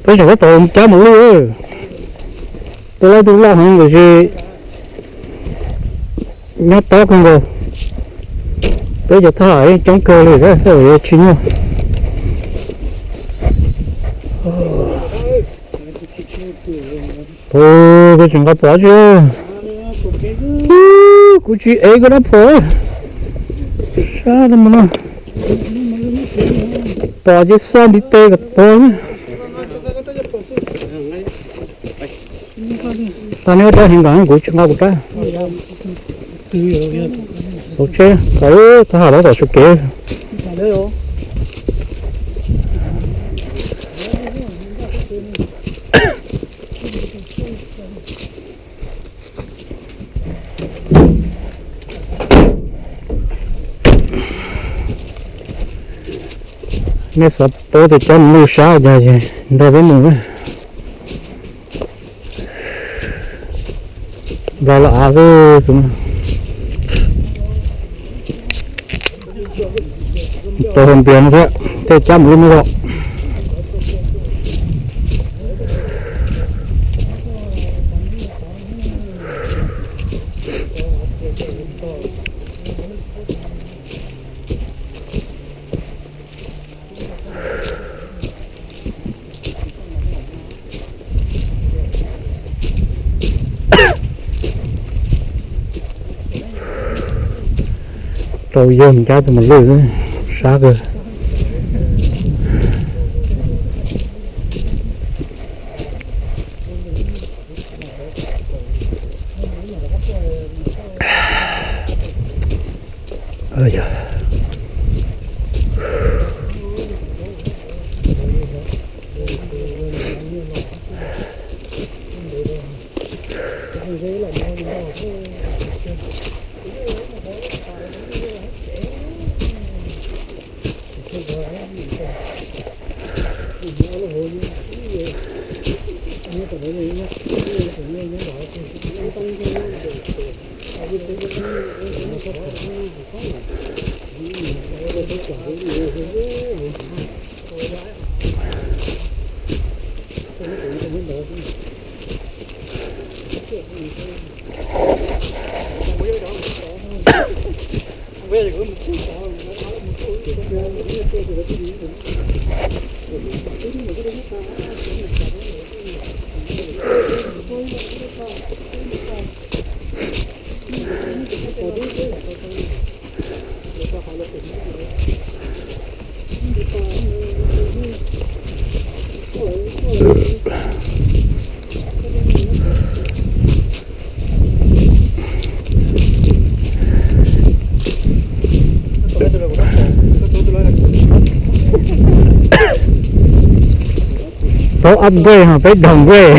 Peb tseem tab tom cab mus lwj. Tus loj tus loj heev tiam sis nyob tob kawg nkaus. Peb cov thab ham coob kawg li, yuav tsis nyuaj. Peb tseem nqa pom tsi. Kuv tsis ev koj dab phom. Sab no, pom ces xaj ntiv tes kom tuag. Tag neb ua dab heev nkaus, kuv tsis nqa kuv rab. Xauv tsheb kom thab ham lawv tom sawv kev. Nej xav paub tias cab mus lwj sab cas ces nrog peb mus. Nplaig los av xwb. Rau hauv npias no thiab, tej cab mus lwj muaj zog. Rau yawg cab tus mus lwj xwb, sab kawg. Tau upgrade ho peb downgrade.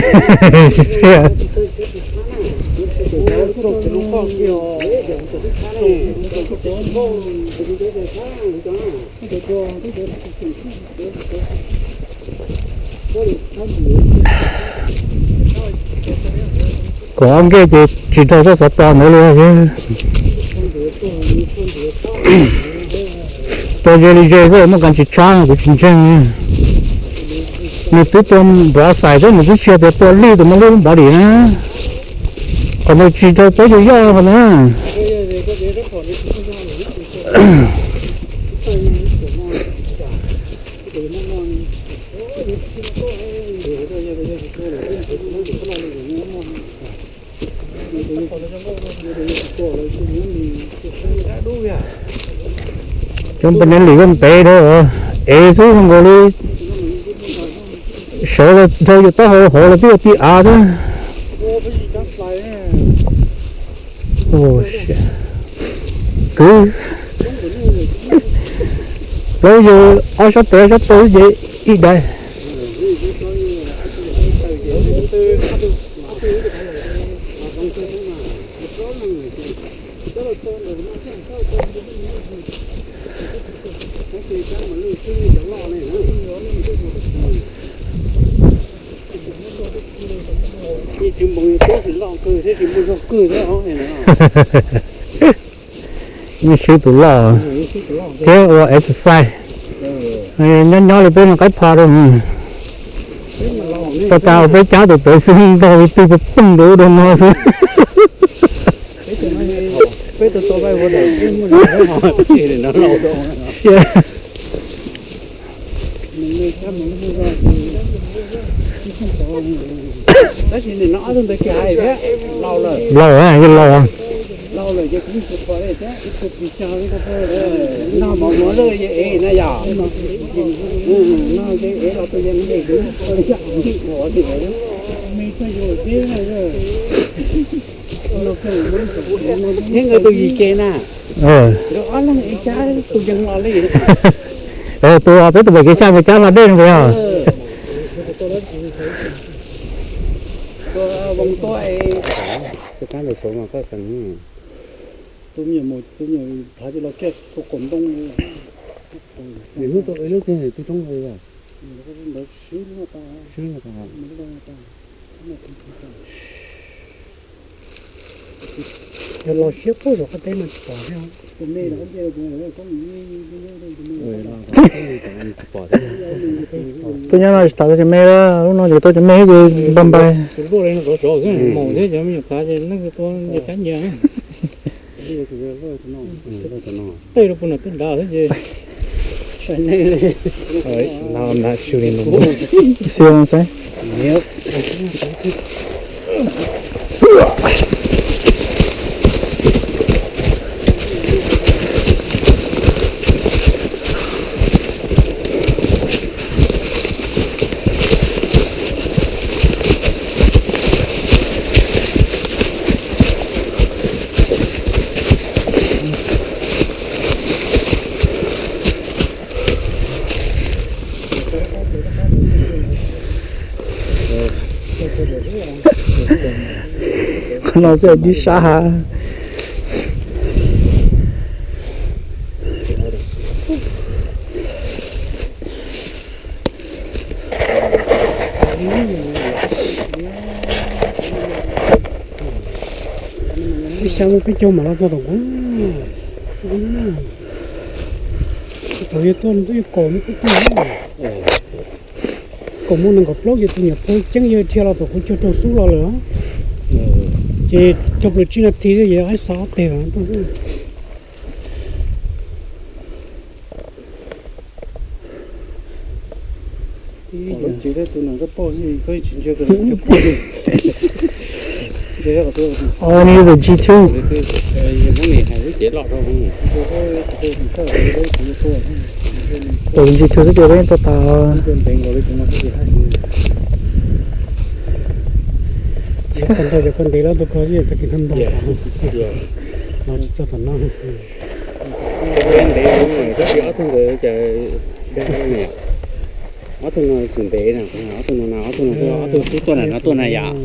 Kom ob nkej ces tsis raug txoj xov pos ntawd li. Tua ze li ze xwb, muaj kas tsis tshab kuv tsis ntseeg. Nws twb tua npov xais thiab, nws twb tsis yog tias tua lwj tus muaj lub body na. Qhov ntawd tsis raug peb cov yoj qhov ntawd na. Cov npe nev lwm koj ntev dhau, ev xwb zoo nkaus li sawv los dhau yus taub hau hauv los twb ua ti av thiab. Kwv, plaub yug ob sab tes ob sab taw ces ib daim. Yeej swb tus loj thiab ua exercise. Nyob nyob li peb no qaib pha rau. Tau tas peb cab tus pem xwb ntog li twg pheej rau ub rau no xwb. Laus, yog laus. Thiab nkawd tus yim ces na, ob leeg ib cab tus yees los li. Tus peb tus pem kev xya mus cab hla dej no puas yog? Tus Voos tuaj es, tus me nyuam, tus me nyuam thav ces los kiag tus qaum ntoo. Ntawd swb lub no tas, yog los siab puag saum qab teb no tsis pom thiab. Tus nyob no tsis tas tau cov me, lub no ces tau cov me ces npaj npais. Tus luaj li no rov sov xwb, maum thiab cov me nyuam thav ces neeg tua nce kab nyias. Tej rau puag nram tej nrad xwb ces. Qhov no xwb ib sab ha. Ib xyoo muaj peb caug mam los txog tom kuv. Thaum yog tuaj twb yog kaum no, kaum muaj nees nkaum plaub ces tus niam phauj ceeb yawg dhia los tom kuv cuag raug xub los lawm. Ces cog plaws tsib nas this xwb ces qaib xa ob teg lawm. Only the G two. Tus G two xwb ces peb tuaj tas. Ntev lawm tus ko tag kis no nto, no tsis txog tom no. Ntev, ob tug ntawd cas, ob tug no tsis ntev na, ob tug no na, ob tug no, ob tug xub tuaj na, no tuaj na yom.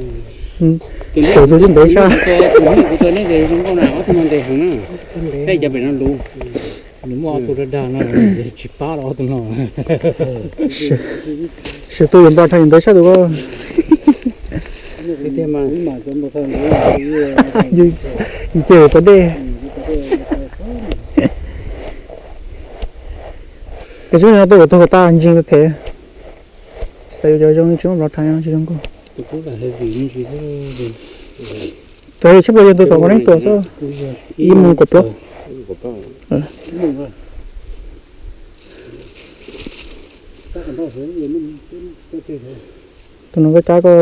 Tus ntev, tus ntev sab, tus ntev kuv tua neb ces zoo nkauj na, ob tug no ntev heev na. Tej cov pem no luv. Nws muaj ob tug dag dag no, tsis pab rau ob tug no. Sim tus yuav npaj rhais ntawd sab tus ko. Yus ces ua pas dej. Pem tseeb no tuaj yuav tuag kom tag ntseeg phem. Tsis xav yuav cov zoo tsis muaj npaj rhais no tsis zoo nkauj. Tus tsheb plaws yeej tua tom ko neb tua xwb. Ib moos kaum plaub. Tus no koj cab koj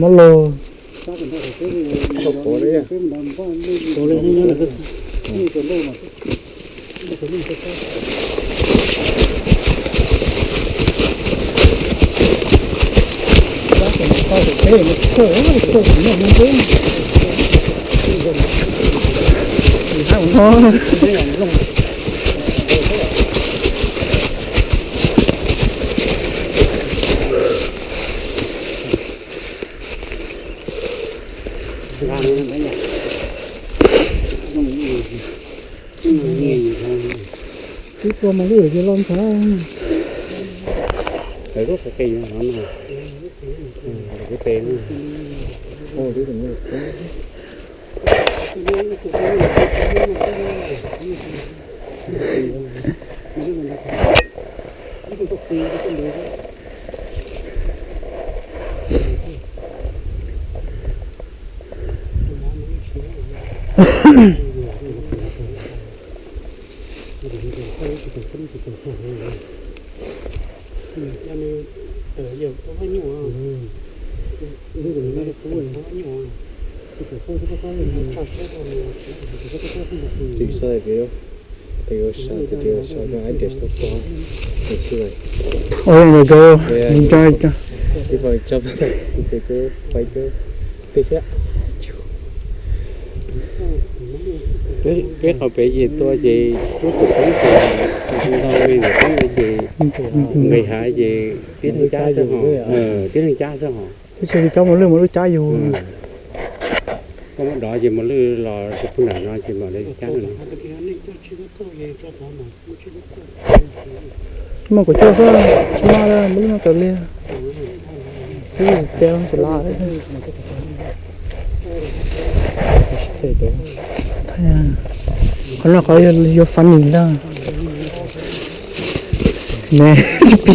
muab log. Twb tua mas lub yuav loj ntxhab. Ôi, người cơ, mình cho, cho. Peb qhov pem ces tua ces rub tus poob ces ntau li ntawm peb ces nqis hav ces tib leeg cab xwb ho, tib leeg cab xwb ho. Twb tsis cab mos lwj, mos lwj cab yus. Koj muab dov ces mos lwj los rau puag nram no ces mam li cab no. Muaj kaum cuaj xwb, tsis muaj mos lwj no raws li. Twb tsis tias tsis laj. Qhov no qhov yuav funny ntag. Ne, tsis pib.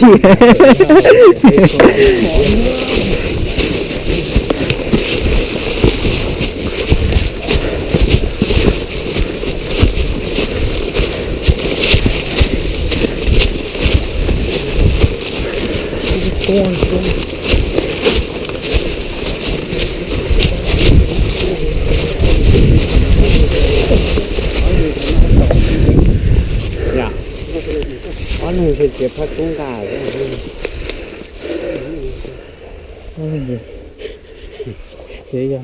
Ob leeg ces phab koob nqa. Ces yog